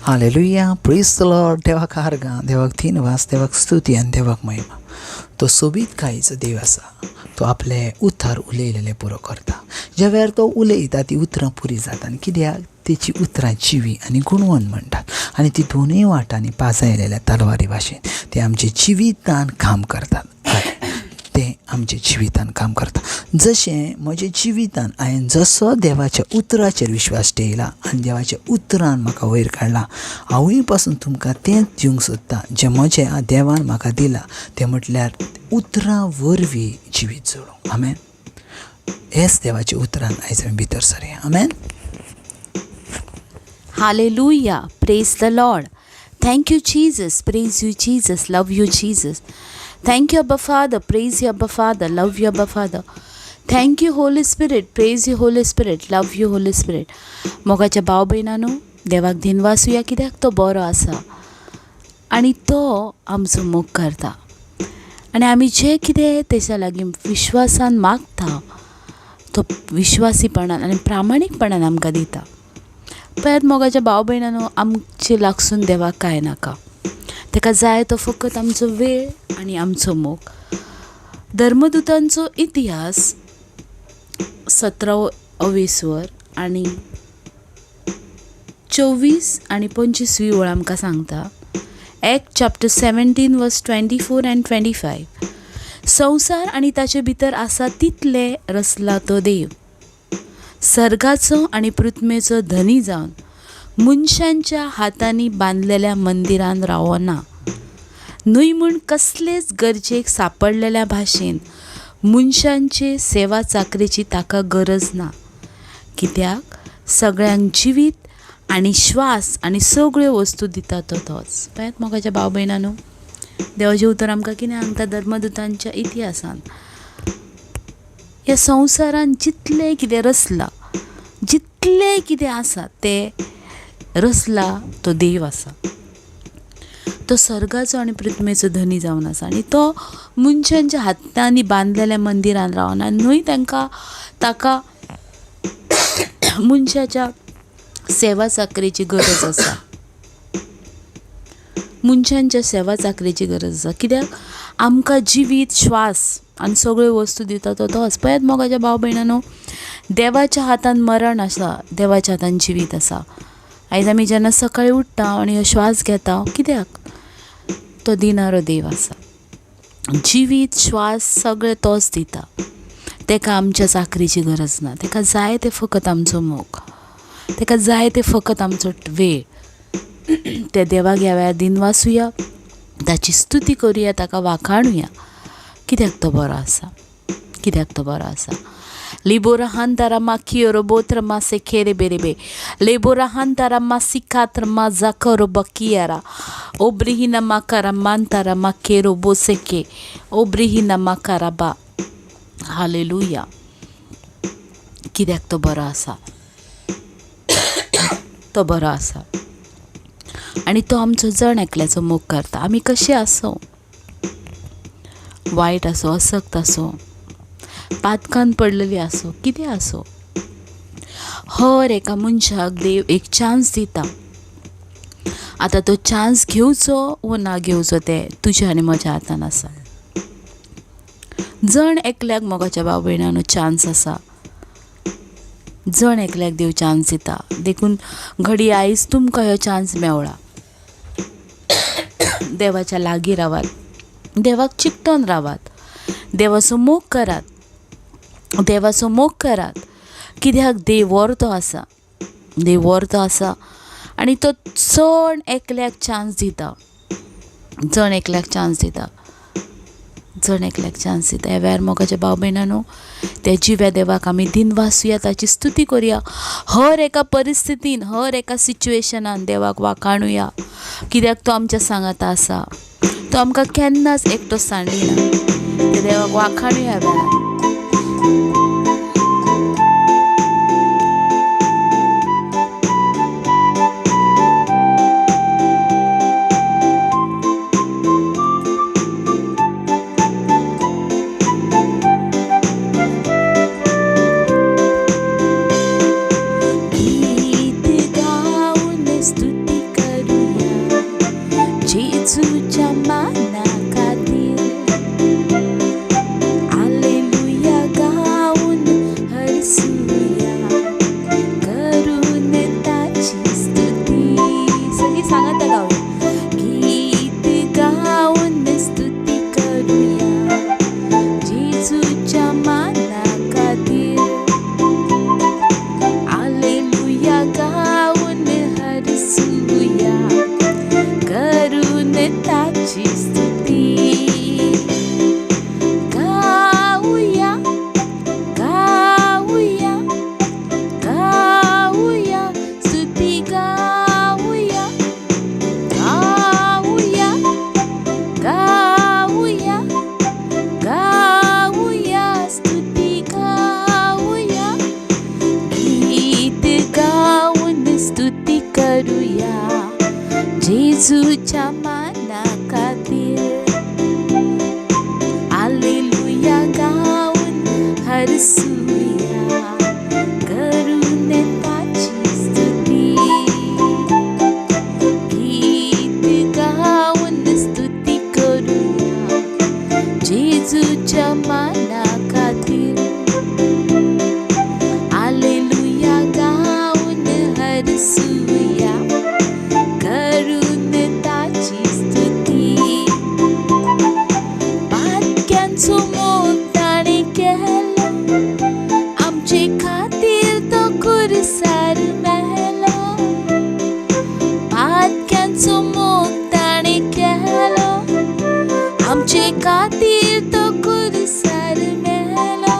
Hallelujah, प्रेज the Lord. देवाक आर्गां, देवाक दिनवास, देवाक स्तुती आनी देवाक महिमा. तो सोबीत काळीचो देव आसा. तो आपले उतर उलयलेले पुरो करता. ज्या वेळार तो उलयता ती उतरां पुरी जाता. आनी कित्याक तेची उतरां जिवी आनी गुणवंत म्हणटात आनी ती दोनूय वाटांनी पाजायलेल्या तलवारी भाशेन ते आमच्या जिवितान काम करतात. ते आमच्या जिवितान काम करता. जशें म्हज्या जिवितान हांवें जसो देवाच्या उतराचेर विश्वास ठेयला आनी देवाच्या उतरान म्हाका वयर काडला, हांवूय पासून तुमकां तेंच दिवंक सोदता जें म्हज्या देवान म्हाका दिलां, तें म्हटल्यार उतरां वरवीं जिवीत जोडूंक. आमेन. हेच देवाच्या उतरान आयज आमी भितर सरया. आमेन. Hallelujah, praise the Lord. Thank you Jesus, praise you Jesus, love you Jesus. Thank you Abba Father, praise you Abba Father, love you Abba Father. Thank you Holy Spirit, praise you Holy Spirit, love you Holy Spirit. मोगाच्या भाव भयणांनो, देवाक दिनवासुया कित्याक तो बरो आसा आनी तो आमचो मोग करता आनी आमी जें कितें तेच्या लागीं विश्वासान मागता तो विश्वासीपणान आनी प्रामाणीकपणान आमकां दिता. पळयात मोगाच्या भाव भयणांनो, आमचे लागसून देवाक कांय नाका. ताका जाय तो फकत आमचो वेळ आनी आमचो मोग. धर्मदुतांचो इतिहास 17 अवेस्वर आनी 24 आनी 25 वळ आमकां सांगता. Act chapter 17 verse 24 and 25. संवसार आनी ताचे भितर आसा तितले रचला तो देव. सर्गाचो आनी पृथ्वेचो धनी जावन मनशांच्या हातांनी बांदलेल्या मंदिरान रावना न्हय म्हूण कसलेच गरजेक सापडलेल्या भाशेन मनशांचे सेवा चाकरेची ताका गरज ना. कित्याक सगळ्यांक जिवीत आनी श्वास आनी सगळ्यो वस्तू दिता तो तोच. पळयात मोगाच्या भाव भयणांनो, देवाचें उतर आमकां कितें सांगता धर्मदुतांच्या इतिहासान. ह्या संवसारान जितलें कितें रचलां, जितलें कितें आसा तें रचला तो देव आसा. तो सर्गाचो आनी पृथ्वेचो धनी जावन आसा आनी तो मनशांच्या हातांनी बांदलेल्या मंदिरान रावना न्हय. तांकां ताका मनशाच्या सेवा चाकरेची गरज आसा. मनशांच्या सेवा चाकरेची गरज आसा कित्याक आमकां जिवीत, श्वास आनी सगळ्यो वस्तू दिता तो तोच. पळयात मोगाच्या भाव भयणांनो, देवाच्या हातान मरण आसा, देवाच्या हातान जिवीत आसा. आयज आमी जेन्ना सकाळी उठ्ठा आनी हो श्वास घेता कित्याक तो दिणारो देव आसा. जिवीत, श्वास सगळें तोच दिता. ताका आमच्या चाकरीची गरज ना. ताका जाय तें फकत आमचो मोग, ताका जाय तें फकत आमचो वेळ. त्या देवाक ह्या वेळार दिनवासुया, ताची स्तुती करुया, ताका वाखाणुया कित्याक तो बरो आसा, कित्याक तो बरो आसा. लिबोराहांतारा माखियोरो बोत्र मासे खेरे बेरेबे लेबोराहांतारा मासिकात्र माजाकरो बकियारा ओब्रिहिना माकारा मांतारा माकेरो बोसेके ओब्रिहिना माकारा बा. हालेलुया. कित्याक तो बरो आसा, तो बरो आसा आनी तो आमचो जण एकल्याचो मोग करता. आमी कशे आसूं, वायट आसूं, असक्त आसूं, पातकान पडलेली आसूं, कितें आसूं, हर एका मनशाक देव एक चान्स दिता. आतां तो चान्स घेवचो वो ना घेवचो तें तुज्या आनी म्हज्या हातान आसा. जण एकल्याक मोगाच्या भाव भयणांनो चान्स आसा. जण एकल्याक देव चान्स दिता. देखून घडये आयज तुमकां हो चान्स मेवळा. देवाच्या लागीं रावात, देवाक चिकटोन रावात, देवाचो मोग करात, देवाचो मोग करात. कित्याक देव वर्तो आसा, देव वर्तो आसा आनी तो जण एकल्याक चान्स दिता, जण एकल्याक चान्स दिता, जण एकल्याक चान्स दिता. ह्या वेळार मोगाच्या भाव भयणांनो, त्या जिव्या देवाक आमी दिनवासुया, ताची स्तुती करुया. हर एका परिस्थितीन, हर एका सिच्युएशनान देवाक वाखाणुया कित्याक तो आमच्या सांगाता आसा. तो आमकां केन्नाच एकटो सांडिना. त्या देवाक वाखाणुया ह्या वेळार. गीत गाऊन स्तुती करू. जेजूच्या माना खातीर. आलेलुया गावन हरसुया करून ताची स्तुती. गीत गावन स्तुती करुया जेजूच्या माना खातीर. आलेलुया गावन हरसुया करून ताची स्तुती. पातक्यांचो मोग ताणें केलो, आमचे खातीर तो खुरसार मेलो. पातक्यांचो मोग ताणें केलो, आमचे खातीर तो खुरसार मेलो.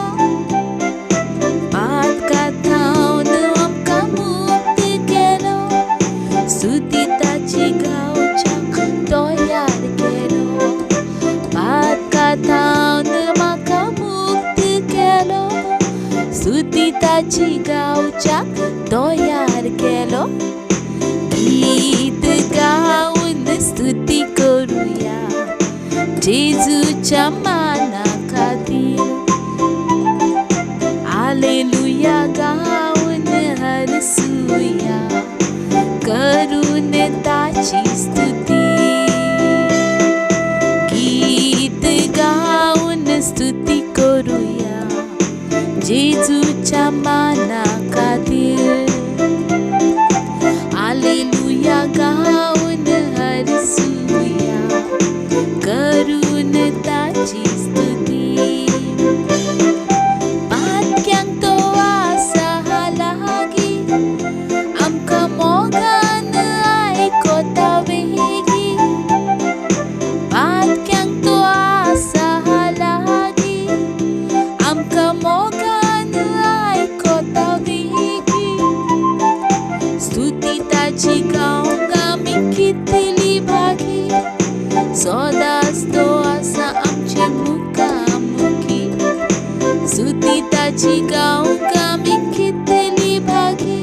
पातकां थावन आमकां मुक्त केलो, स्तुती ताची गावच्याक तयार केलो. पातकां थावन म्हाका मुक्त केलो, स्तुती ताची गावच्याक तयार केलो. गीत गावन स्तुती करुया जेजूच्या माना खातीर. आलेलुया गावन हरसुया करून ताची स्तुती. गीत गावन स्तुती करुया जेजूच्या माना खातीर. आलेलुया गावन हरसुया करून ताची स्तुती. पातक्यांक तो आसा लागीं, आमकां मोगान आयकता वेगीं. पातक्यांक तो आसा लागीं, आमकां मोगान आयकता वेगीं. स्तुती ताची गावंक आमी कितली भागी, सदांच तो आसा आमचे मुखामुखी. स्तुती ताची गावंक आमी कितली भागी,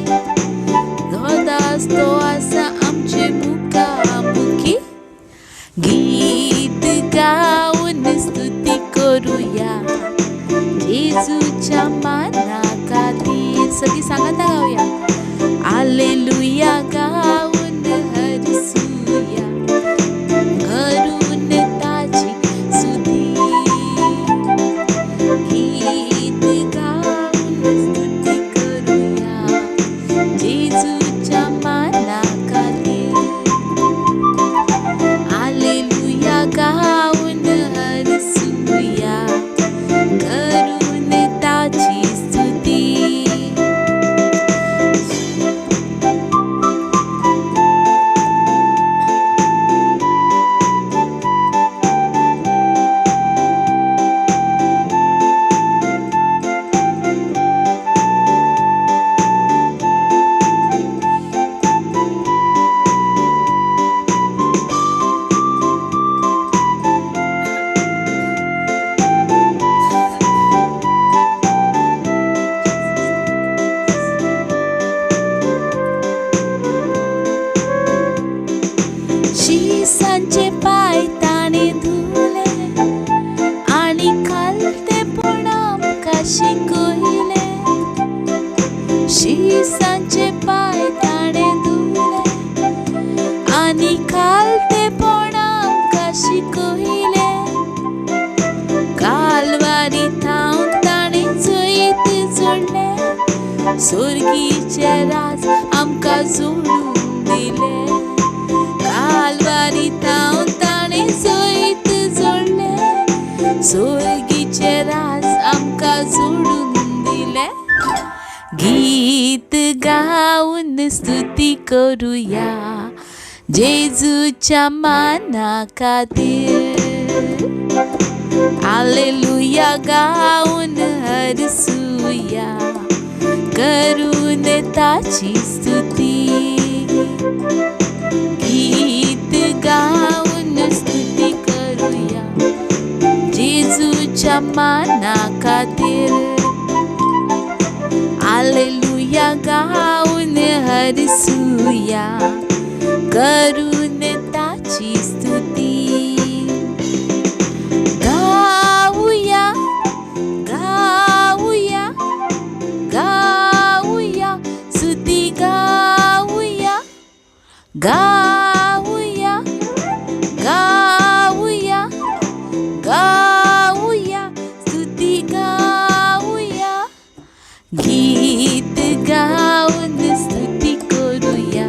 सदांच तो आसा आमचे मुखामुखी. गीत गावन स्तुती करुया जेजूच्या माना खातीर. सगळीं सांगाता गावया. आलेलुया गावन हरसुया करून ताची स्तुती. गीत गावन स्तुती करुया जेजूच्या माना खातीर. आलेलुया गावन हरसुया करून ताची स्तुती. शिसांचे पांय ताणें धुले आनी खालतेपण आमकां शिकयलें. शिसांचे पांय ताणें धुले आनी खालतेपण आमकां शिकयलें. कालवारी थावन ताणें जैत जोडलें, सोर्गीचें राज आमकां जोडून दिलें. कालवारी थावन ताणें जैत जोडलें, सोर्गीचें राज आमकां जोडून दिलें. गीत गावन स्तुती करुया जेजूच्या माना खातीर. आलेलुया गावन हरसुया करून ताची स्तुती. गीत गावन स्तुती करुया जेजूच्या माना खातीर. आलेलुया गावन हरसुया करून गावया गावया गावया स्तुती गावया, गीत गावन स्तुती करुया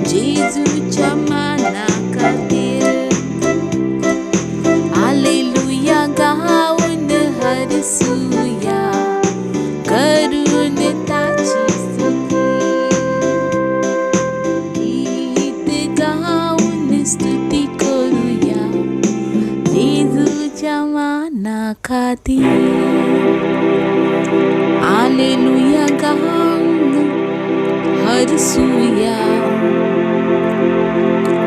जेजूच्या माना खातीर. हालेलुया गावन हरसुया करून ताची स्तुती, गीत गावन स्तुती करुया जेजूच्या माना खातीर. हालेलुया गावन हरसुया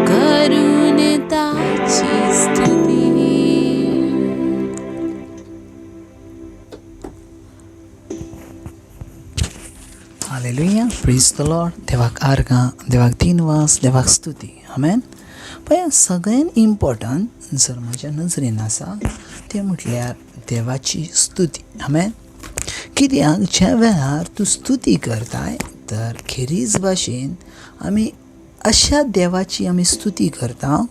करून ताची स्तुती. हालेलुया, प्रेज the Lord. देवाक आर्गां, देवाक दिनवास, देवाक स्तुती. आमेन. पळय, सगळ्यान इम्पोर्टंट जर म्हज्या नजरेन आसा तें म्हटल्यार देवाची स्तुती. आमेन. कित्याक ज्या वेळार तूं स्तुती करताय तर खेरीज भाशेन आमी अशा देवाची आमी स्तुती करता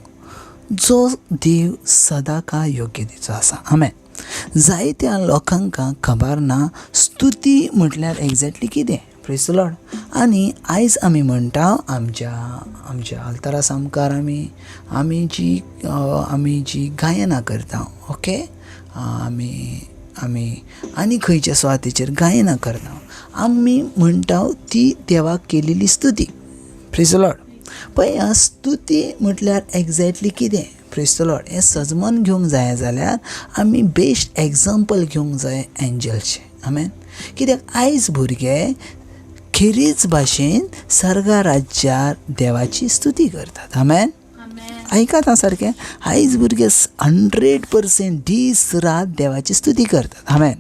जो देव सदां काळ योग्यतेचो आसा. आमेन. जायत्या लोकांक खबर ना स्तुती म्हटल्यार एग्जॅक्टली कितें. Praise the Lord. आनी आयज आमी म्हणटा आमच्या आमच्या आल्तारा सामकार आमी आमी जी आमी जी गायनां करता, ओके, आमी आमी आनी खंयच्या सुवातेचेर गायनां करता, आमी म्हणटा ती देवाक केलेली स्तुती. Praise the Lord. पळय, स्तुती म्हटल्यार एग्जॅक्टली कितें. प्रेज the Lord. हें सजमन घेवंक जाय जाल्यार आमी बेस्ट एग्जाम्पल घेवंक जाय एंजल्सचें. आमेन. कित्याक आयज भुरगे खेरीज भाशेन सर्गा राज्यार देवाची स्तुती करतात. आमेन. आयकात आं सारकें, आयज भुरगे 100% दीस रात देवाची स्तुती करतात. आमेन.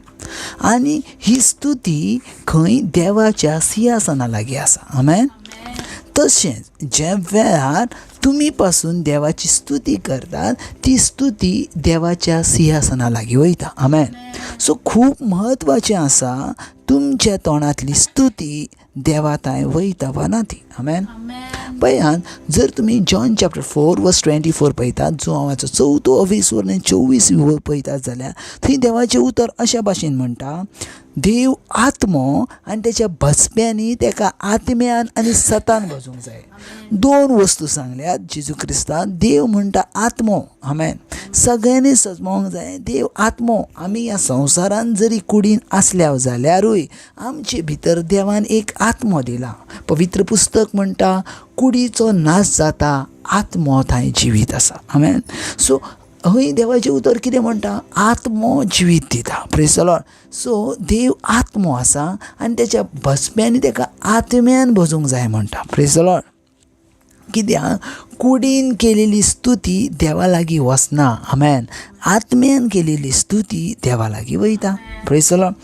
आनी ही स्तुती खंय देवाच्या सिंहासना लागीं आसा. आमेन. तशेंच ज्या वेळार तुमी पासून देवाची स्तुती करतात ती स्तुती देवाच्या सिंहासना लागीं वयता. आमेन. सो खूब म्हत्वाचें आसा तुमच्या तोंडांतली स्तुती देवा तांय वयता वा ना ती. आमेन. पळयात, जर तुमी जॉन चॅप्टर 4 वर्स 24 पळयतात, जुवांवाचो चवथो अवेस आनी 24 पळयतात जाल्यार थंय देवाचें उतर अशा भाशेन म्हणटा, देव आत्मो आनी तेच्या भजप्यांनी तेका आत्म्यान आनी सतान भजूंक जाय. दोन वस्तू सांगल्यात जेजू क्रिस्तान. देव म्हणटा आत्मो. आमेन. सगळ्यांनी सजमोंक जाय देव आत्मो. आमी ह्या संवसारान जरी कुडीन आसल्या जाल्यारूय आमचे भितर देवान एक आत्मो दिला. पवित्र पुस्तक म्हणटा कुडीचो नाश जाता, आत्मो थंय जिवीत आसा. आमेन. सो हय, देवाचें उतर कितें म्हणटा, आत्मो जिवीत दिता. Praise the Lord. सो देव आत्मो आसा आनी तेच्या भजप्यांनी तेका आत्म्यान भजूंक जाय म्हणटा. Praise the Lord. कित्याक कुडीन केलेली स्तुती देवा लागीं वचना. आमेन. आत्म्यान केलेली स्तुती देवा लागीं वयता. Praise the Lord.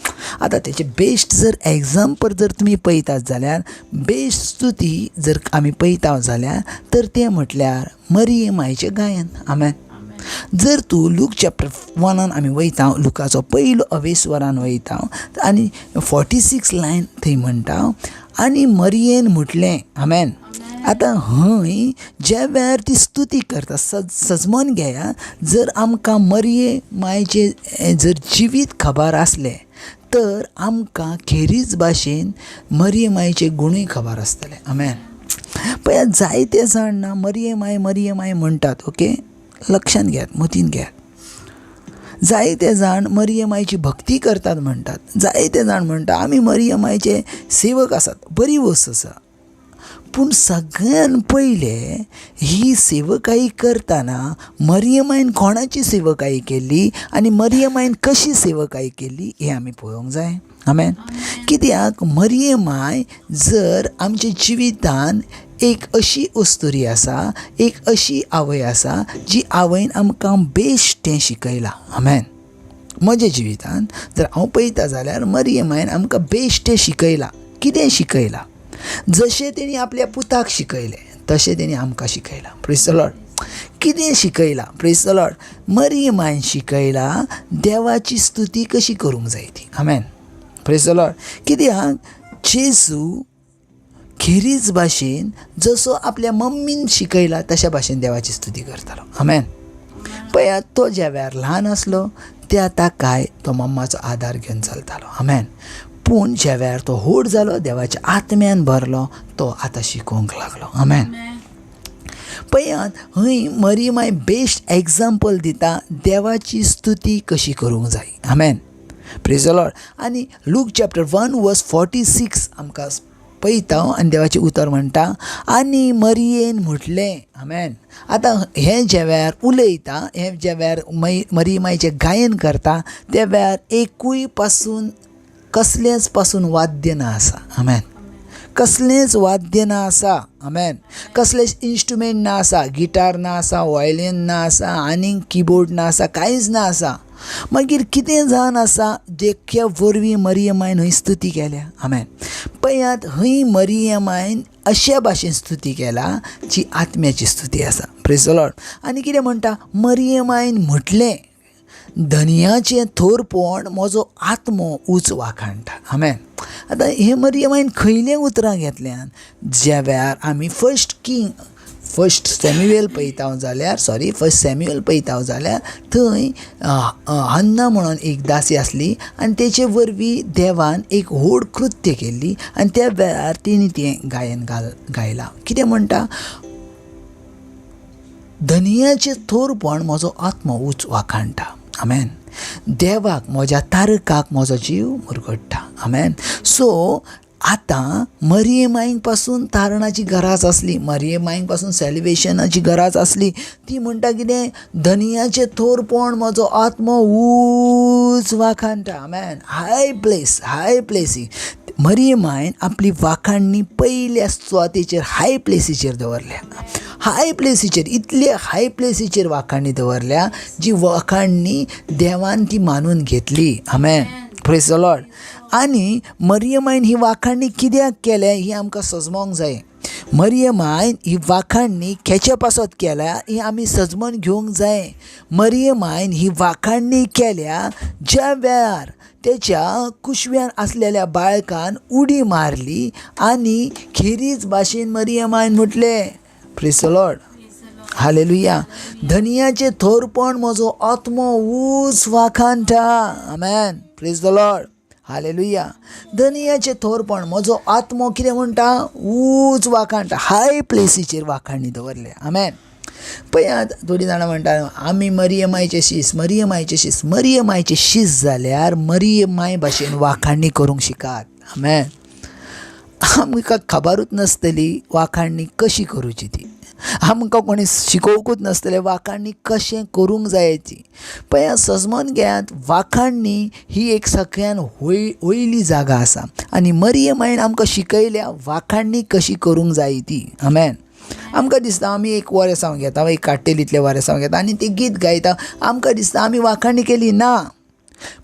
आतां तेचें बेस्ट जर एग्जाम्पल जर तुमी पळयतात जाल्यार, बेस्ट स्तुती जर आमी पळयता जाल्यार तर तें म्हटल्यार मरिये मायचें गायन. आमेन. जर तूं लूक चॅप्टर 1 आमी वयता, लुकाचो पयलो अवेस्वरान वयता आनी 46 लायन थंय म्हणटा, आनी मरियेन म्हटलें. आमेन. आतां हय ज्या वेळार ती स्तुती करता, सजमन घेया, जर आमकां मरिये मायचें जर जिवीत खबर आसलें तर आमकां खेरीज भाशेन मरिये मायचे गुणूय खबर आसतले. आमेन. पळयात, जायते जाण ना मरिये माय मरिये माय म्हणटात. ओके, लक्षांत घेयात, मतीन घेयात. जायते जाण मरिये मायची भक्ती करतात म्हणटात. जायते जाण म्हणटा आमी मरिये मायचे सेवक आसात. बरी वस्त आसा, पूण सगळ्यान पयले ही सेवकाई करतना मरिये मायन कोणाची सेवकाई केल्ली आनी मरिये मायन कशी सेवकाई केल्ली हें आमी पळोवंक जाय. आमेन. कित्याक मरिये माय जर आमच्या जिवितान एक अशी अस्तुरी आसा, एक अशी आवय आसा जी आवयन आमकां बेश्टें शिकयलां. आमेन. म्हज्या जिवितान जर हांव पळयता जाल्यार मरिये मायन आमकां बेश्टें शिकयलां. कितें शिकयलां? जशें तेणी आपल्या पुताक शिकयलें तशें तेणी आमकां शिकयलां. Praise the Lord. कितें शिकयलां? Praise the Lord. मरिये मायन शिकयलां देवाची स्तुती कशी करूंक जाय ती. आमेन. Praise the Lord. कित्याक जेजू खेरीज भाशेन जसो आपल्या मम्मीन शिकयला तशा भाशेन देवाची स्तुती करतालो. आमेन. पळयात, तो ज्या वेळार ल्हान आसलो त्या ताकाय तो मम्माचो आदार घेवन चलतालो. आमेन. पूण ज्या वेळार तो व्हड जालो, देवाच्या आत्म्यान भरलो, तो आतां शिकोवंक लागलो. आमेन. पळयात, हय मरियमाय बेस्ट एग्जाम्पल दिता देवाची स्तुती कशी करूंक जाय. आमेन. Praise the Lord. आनी लूक चॅप्टर 1 वर्स 46 आमकां पळयता आनी देवाचें उतर म्हणटा, आनी मरियेन म्हटलें. आमेन. आतां हें ज्या वेळार उलयता, हें ज्या वेळार मरियमायचें गायन करता, त्या वेळार एकूय पासून कसलेंच पासून वाद्य ना आसा. आमेन. कसलेंच वाद्य ना आसा. आमेन. कसलेंच इन्स्ट्रुमेंट ना आसा, गिटार ना आसा, वायलीन ना आसा, आनीक किबोर्ड ना आसा, कांयच ना आसा. मागीर कितें जावन आसा जेक्या वरवीं मरियमायन हय स्तुती केल्या. आमेन. पळयात, हय मरियमायन अशा भाशेन स्तुती केला जी आत्म्याची स्तुती आसा. Praise the Lord. आनी कितें म्हणटा, मरियमायन म्हटलें, धनयाचें थोरपण म्हजो आत्मो उंच वाखाणटा. आमेन. आतां हे मरियमायन खंयलें उतरां घेतल्यान, ज्या वेळार आमी फर्स्ट सॅम्युएल पळयता जाल्यार, फर्स्ट सॅम्युएल पळयता जाल्यार थंय हन्ना म्हणून एक दासी आसली आनी तेचे वरवीं देवान एक व्हड कृत्य केल्ली आनी त्या वेळार तिणें तें गायन गायलां. कितें म्हणटा, धनयाचें थोरपण म्हजो आत्मो उंच वाखाणटा. आमेन. देवाक, म्हज्या तारकाक म्हजो जीव मुरगट्टा. आमेन. सो आतां मरियमायक पासून तारणाची गरज आसली, मरियमायक पासून सॅल्वेशनाची गरज आसली. ती म्हणटा कितें, धनयाचें थोरपण म्हजो आत्मो ऊंच वाखाणटा. आमेन. हाय प्लेस, हाय प्लेसी. मरियमायन आपली वाखाणणी पयल्या सुवातेचेर, हाय प्लेसीचेर दवरल्या. हाय प्लेसीचेर, इतले हाय प्लेसीचेर वाखाणणी दवरल्या जी वाखाणणी देवान ती मानून घेतली. आमेन. Praise the Lord. आनी मरियमायन ही वाखाणणी कित्याक केल्या ही आमकां सजमोंक जाय. मरियमायन ही वाखाणणी खेचे पासत केल्या ही आमी सजमोन घेवंक जाय. मरियमायन ही वाखाणणी केल्या ज्या वेळार तेच्या कुशव्यान आसलेल्या बाळकान उडी मारली आनी खेरीज भाशेन मरियमायन म्हटलें. Praise the Lord. Hallelujah. धनयाचें थोरपण म्हजो आत्मो ऊंच वाखाणटा. आमेन. Praise the Lord. Hallelujah. धनयाचें थोरपण म्हजो आत्मो कितें म्हणटा, ऊंच वाखाणटा. हाय प्लेसीचेर वाखाणणी दवरल्या. आमेन. पळयात, थोडीं जाणां म्हणटा आमी मरियमायचे शीस, मरियमायचे शीस. मरियमायचे शीस जाल्यार मरियमाय भाशेन वाखाणणी करूंक शिकात. आमेन. आमकां खबरूच नासतली वाखाणणी कशी करूची ती, आमकां कोणी शिकोवकूच नासतलें वाखाणणी कशें करूंक जाय ती. पळयात, सजमोन घेयात, वाखाणणी ही एक सगळ्यान वयली जागा आसा आनी मरियमायन आमकां शिकयल्या वाखाणणी कशी करूंक जाय ती. आमेन. आमकां दिसता आमी एक वरेसांव घेता, एक काट्टेलींतलें वरेसांव घेता आनी तें गीत गायता, आमकां दिसता आमी वाखाणणी केली ना.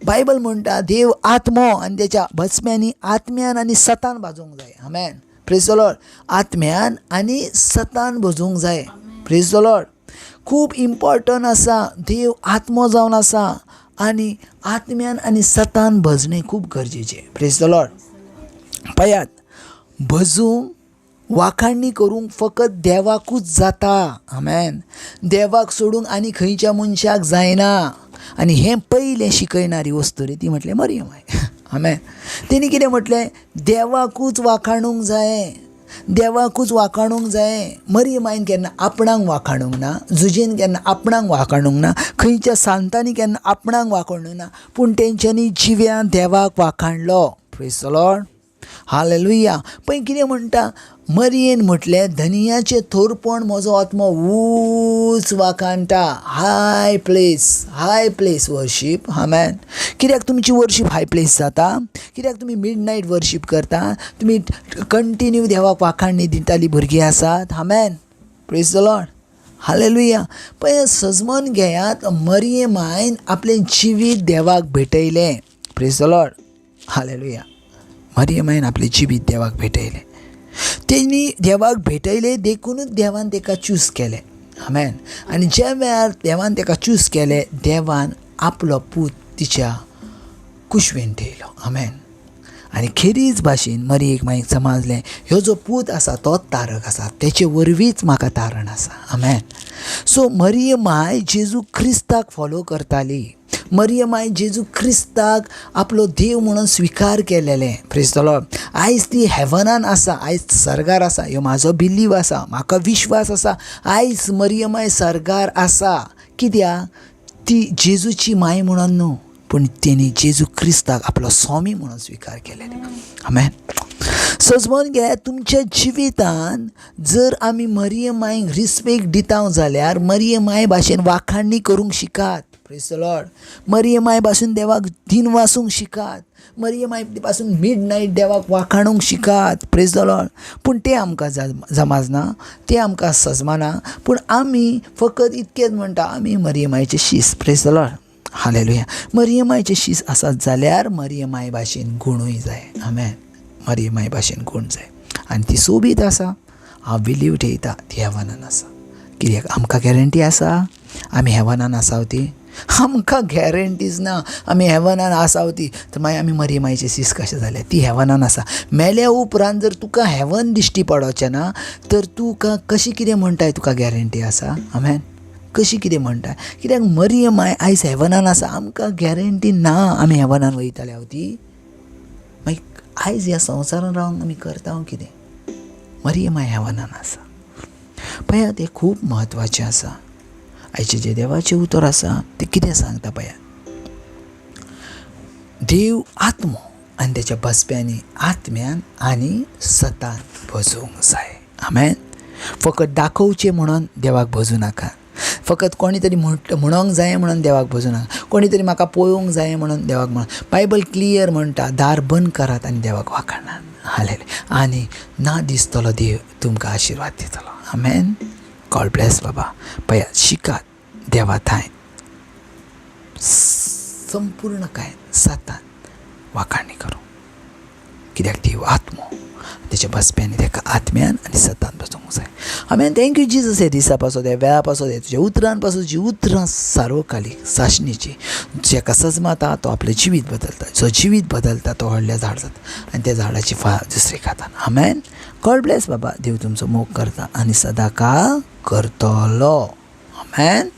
बायबल म्हणटा देव आत्मो आनी तेच्या भस्म्यांनी आत्म्यान आनी सतान भाजूंक जाय. आमेन. Praise the Lord. आत्म्यान आनी सतान भजूंक जाय. Praise the Lord. खूब इम्पॉर्टंट आसा, देव आत्मो जावन आसा आनी आत्म्यान आनी सतान भजणें खूब गरजेचें. Praise the Lord. पळयात, भजूंक, वाखाणणी करूंक फकत देवाकूच जाता. आमेन. देवाक सोडूंक आनी खंयच्या मनशाक जायना. आनी हें पयलें शिकयणारी वस्तू रे ती म्हटलें मरियमाय. आमेन. तेणी कितें म्हटलें, देवाकूच वाखाणूंक जाय, देवाकूच वाखाणूंक जाय. मरियमायन केन्ना आपणाक वाखाणूंक ना, जुजेन केन्ना आपणाक वाखाणूंक ना, खंयच्या सांतांनी केन्ना आपणाक वाखाणूंक ना, पूण तेंच्यांनी जिव्यान देवाक वाखाणलो. Praise the Lord. Hallelujah. पळय कितें म्हणटा, मरियेन म्हटलें धनयाचें थोरपण म्हजो आत्मो ऊंच वाखाणटा. High place, high place worship. आमेन. कित्याक तुमची वर्शीप हाय प्लेस जाता? कित्याक तुमी मिड नायट वर्शीप करता? तुमी कंटिन्यू देवाक वाखाणणी दिताली भुरगीं आसात. आमेन. Praise the Lord. Hallelujah. पळय, सजमन घेयात, मरियमायन आपलें जिवीत देवाक भेटयलें. Praise the Lord. Hallelujah. मरियमायन आपलें जिवीत देवाक भेटयलें. तेणी देवाक भेटयलें देखुनूच देवान ताका चूज केलें. आमेन. आनी ज्या वेळार देवान ताका चूज केलें, देवान आपलो पूत तिच्या कुशवेन ठेयलो. आमेन. आनी खेरीज भाशेन मरयेक मागीर समजलें ह्यो जो पूत आसा तोच तारक आसा, तेचे वरवींच म्हाका तारण आसा. आमेन. सो मरिय माय जेजू क्रिस्ताक फॉलो करताली. मरिय माय जेजू क्रिस्ताक आपलो देव म्हणून स्विकार केलेलें. प्रेज the Lord. आयज ती हेवनान आसा, आयज सर्गार आसा. ह्यो म्हाजो बिलीव आसा, म्हाका विश्वास आसा आयज मरिय माय सर्गार आसा. कित्याक? ती जेजूची माय म्हणून न्हू, पूण तेणी जेजू क्रिस्ताक आपलो स्वामी म्हणून स्विकार केलेले. आमेन. सजमोन घे, तुमच्या जिवितान जर आमी मरिय मायक रिस्पेक्ट दिता जाल्यार मरिय माय भाशेन वाखाणणी करूंक शिकात. प्रेज the Lord. मरिय माय भाशेन देवाक दिन वासूंक शिकात. मरिय माय पासून मिड नायट देवाक वाखाणूंक शिकात. प्रेज the Lord. पूण तें आमकां जमाजना, तें आमकां सजमाना. पूण आमी फकत इतकेंच म्हणटा, आमी मरिय मायचे शीस. Praise the Lord. Hallelujah. मरिय मायचे शीस आसत जाल्यार मरिय माय भाशेन गुणूय जाय. आमेन. मरिय माय भाशेन गूण जाय आनी ती सोबीत आसा. हांव बिलीव ठेयता ती हेवनान आसा. कित्याक आमकां गॅरंटी आसा आमी हेवनान आसा ती? आमकां गॅरंटीज ना आमी हेवनान आसा ती. तर मागीर आमी मरिय मायचे शीस कशें जालें? ती हेवनान आसा. मेल्या उपरांत जर तुका हेवन दिश्टी पडोचें ना तर तुका कशी कितें म्हणटाय तुका गॅरंटी आसा? आमेन. कशी कितें म्हणटा? कित्याक मरिय माय आयज हेवनान आसा, आमकां गॅरंटी ना आमी हेवनान वयताले हांव ती. मागीर आयज ह्या संवसारान रावन आमी करता कितें? मरिय माय हेवनान आसा. पळयात, हें खूब म्हत्वाचें आसा. आयचें जें देवाचें उतर आसा तें कितें सांगता पळयात. देव आत्मो आनी तेच्या बसप्यांनी आत्म्यान आनी सतान भजूंक जाय. आमेन. फकत दाखोवचें म्हणून देवाक भजूं नाका. फकत कोणी तरी म्हणोंक जाय म्हणून देवाक भजूं नाका. कोणी तरी म्हाका पळोवंक जाय म्हणून देवाक म्हण. बायबल क्लियर म्हणटा, दार बंद करात आनी देवाक वाखाणात. हालेलुया. आनी ना दिसतलो देव तुमकां आशिर्वाद दितलो. आमेन. गॉड ब्लेस बाबा. पळयात, शिकात देवा थांय संपूर्ण काय सातान वाखाणी करूं. कित्याक देव आत्मो, तेच्या बसप्यांनी तेका आत्म्यान आनी सतान बसूंक जाय. आमेन. Thank you Jesus. हे दिसा पासत, ह्या वेळा पासत, हे तुज्या उतरान पासत, जी उतरां सार्वकालीक साशणीची, जेका सजमाता तो आपलें जिवीत बदलता, जो जिवीत बदलता तो व्हडलें झाड जाता आनी त्या झाडाची फळां दुसरे खाता. आमेन. गॉड ब्लेस बाबा. देव तुमचो मोग करता आनी सदांकाळ करतलो. आमेन.